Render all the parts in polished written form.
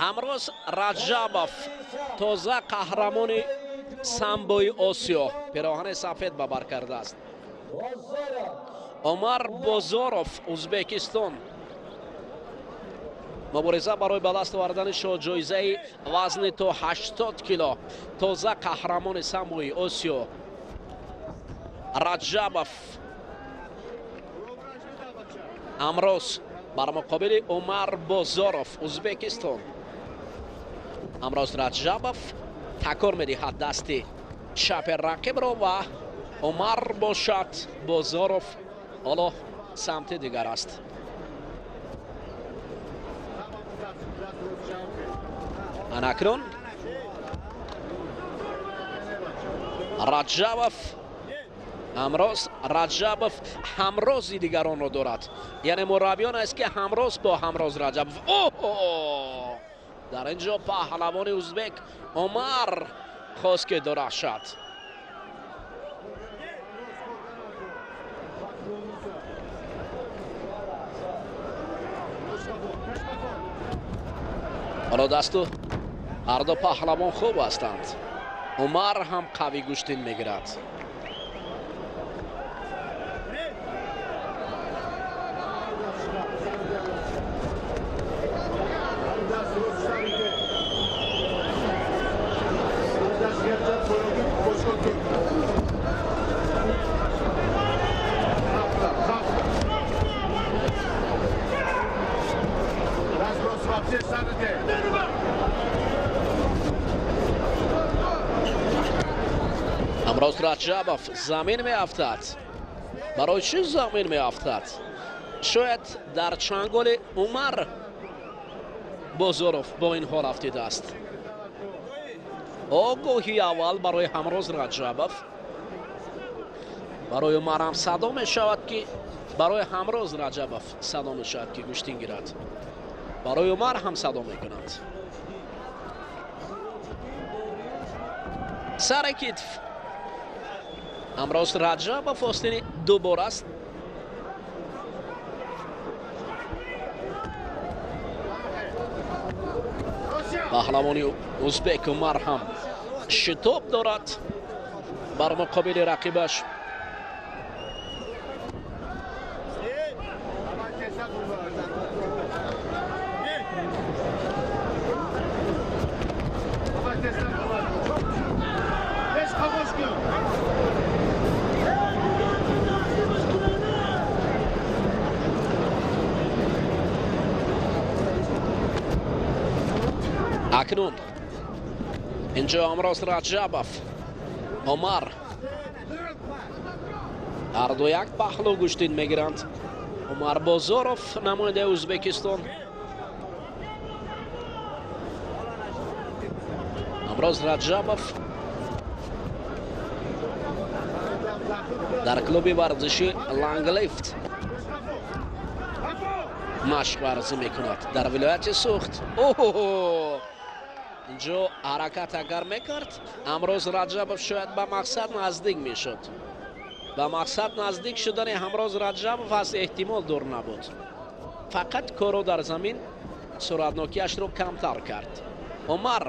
Ҳамроз Раҷабов, тоза қаҳрамони самбои Осиё, пироҳани сафед ба бар кардааст. Умар Бозоров, Узбекистон, мубориза барои ба даст овардани шоҳҷоизаи вазни то 80 кило, тоза қаҳрамони самбои Осиё Раҷабов Ҳамроз бар муқобили Умар Бозоров, Узбекистон. Ҳамроз Раҷабов такор медиҳад дасти чапи рақибро ва Умар бошад, Бозоров ҳоло самти дигар аст. Анакнун Раҷабов, Ҳамроз Раҷабов ҳамрози дигаронро дорад, яъне мураббиён аст ки ҳамроз бо Ҳамроз Раҷабов. Оҳо, дар ин ҷо паҳлавони узбек Умар хост ки дурахшад. Ҳоло дасту ҳарду паҳлавон хуб ҳастанд. Умар ҳам қавӣ гӯштин мегирад. Ҳамроз Раҷабов замин меафтад. Барои чӣ замин меафтад? Шояд дар чанголи Умар Бозоров бо ин ҳол афтидааст. Огоҳи аввал барои Ҳамроз Раҷабов, барои Умар ҳам садо мешавад ки, барои Ҳамроз Раҷабов садо мешавад ки гӯштин гирад, барои Умар ҳам садо мекунанд. Сари китф Ҳамроз Раҷабов остини дубор аст. Паҳлавони узбек Умар ҳам шитоб дорад бар муқобили рақибаш. Акнун инҷо Ҳамроз Раҷабов, Умар ҳарду як паҳлӯ гӯштин мегиранд. Умар Бозоров, намояндаи Узбекистон, Ҳамроз Раҷабов дар клуби варзиши Ланглифт машқ варзӣ мекунад дар вилояти Сухт. Оҳо, инҷо ҳаракат агар мекард, Ҳамроз Раҷабов шояд ба мақсад наздик мешуд. Ба мақсад наздик шудани Ҳамроз Раҷабов аз эҳтимол дур набуд. Фақат корро дар замин суратнокиашро камтар кард. Умар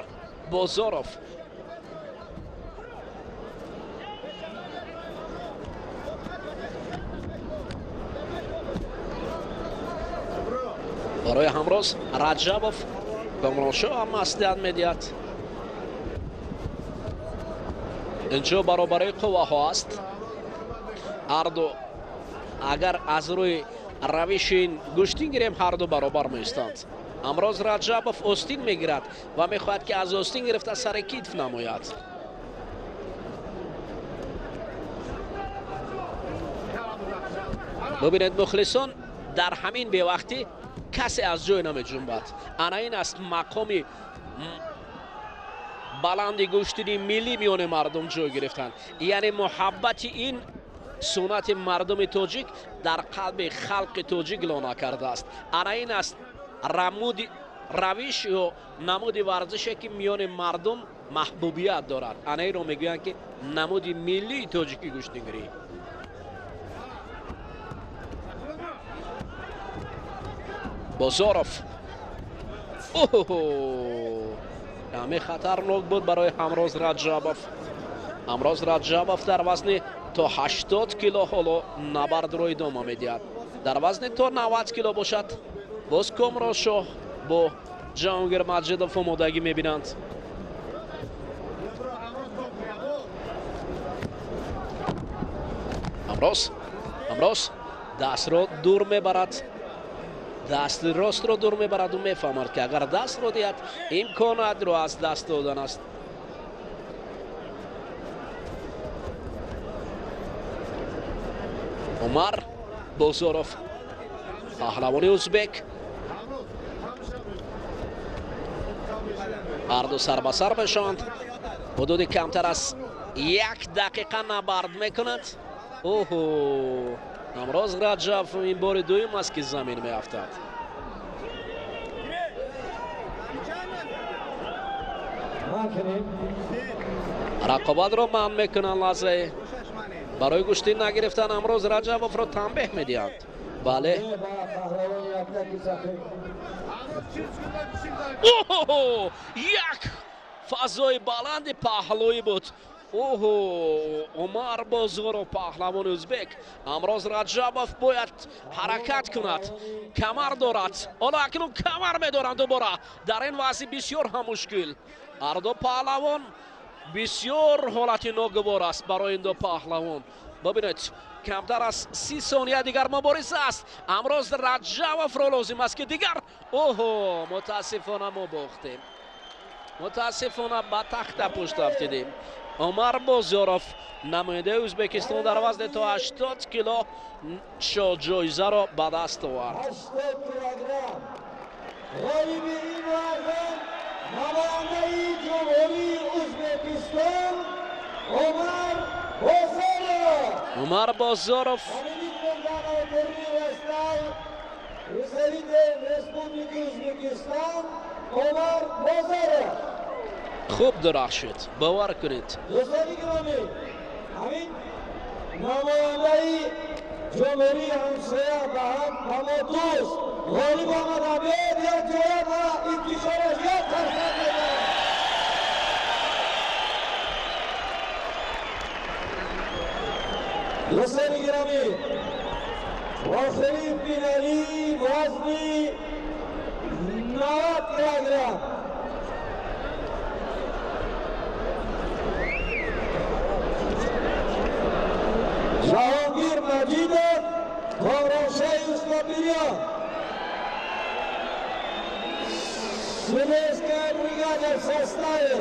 Бозоров барои Ҳамроз Раҷабов Комроншоҳ ҳам маслиҳат медиҳад. Инҷо баробарии қувваҳо аст. Ҳарду агар аз рӯи равиши ин гӯштин гирем, ҳарду баробар меистанд. Ҳамроз Раҷабов остин мегирад ва мехоҳад ки аз остин гирифта сари китф намояд. Бубинед мухлисон, дар ҳамин бевақтӣ касе аз ҷой намеҷунбад. Ана ин аст мақоми баланди гӯштини миллӣ миёни мардум ҷой гирифтанд. Яъне муҳаббати ин суннати мардуми тоҷик дар қалби халқи тоҷик лона кардааст. Ана ин аст равиш ё намуди варзише ки миёни мардум маҳбубият дорад. Ана инро мегӯянд ки намуди миллии тоҷикӣ гӯштингирӣ. Бозоров Оҳо, каме хатарнок буд барои Ҳамроз Раҷабов. Ҳамроз Раҷабов дар вазни то 80 кило ҳоло набардро идома медиҳад. Дар вазни то 90 кило бошад, боз Комроншоҳ бо Ҷаҳонгир Маҷидов омодагӣ мебинанд. Ҳамроз дастро дур мебарад, дасти ростро дур мебараду мефаҳмад, ки агар дастро диҳад, имкониятро аз даст додан аст. Умар Бозоров, паҳлавони узбек, ҳарду сарбасар мешаванд. Ҳудуди камтар аз як дақиқа набард мекунад. Оҳо, Ҳамроз Раҷабов ин бори дуюм аст, ки замин меафтад. Рақобатро манъ мекунанд. Лаҳзае барои гӯштӣ нагирифтан Ҳамроз Раҷабовро танбеҳ медиҳанд. Бале, оҳо, як фазои баланди паҳлӯӣ буд. Оҳо, Умар Бозоров, паҳлавони узбек. Ҳамроз Раҷабов бояд ҳаракат кунад, камар дорад. Ҳоло акнун камар медоранд дубора. Дар ин вазъи бисёр ҳам мушкил ҳарду паҳлавон, бисёр ҳолати ногувор аст барои ин ду паҳлавон. Бибинед, камтар аз 30 сония дигар мубориза аст. Ҳамроз Раҷабовро лозим аст, ки дигар. Оҳо, мутаассифона, мо бохтем, мутаассифона, ба тахта пушт афтидем. Умар Бозоров, намояндаи Ӯзбекистон дар вазни то 80 кило, шоҳҷоизаро ба даст овард. 80 килограмм. Ғолиби ин вазн намояндаи Ҷумҳурии Ӯзбекистон Умар Бозоров. Умар Бозоров. Победитель данного турнира стал представитель Республики Узбекистан Умар Бозоров. Хуб дурахшид, бовар кунед. Дӯстони гиромӣ, ҳамин намояндаи ҷумҳурии ҳамсоя ба ҳам ба мо дӯст ғолиб омада. Биёед, якҷоя ба ифтихораш як қарсак мезанем. Дӯстони гиромӣ, охирин финалии вазни 90 килограмм. Ҷаҳонгир Маҷидов, Комроншоҳи Устопириён. Судейская бригада в составе: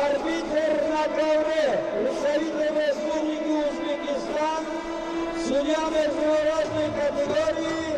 арбитр на ковре представитель Республики Узбекистан, судья международной категории.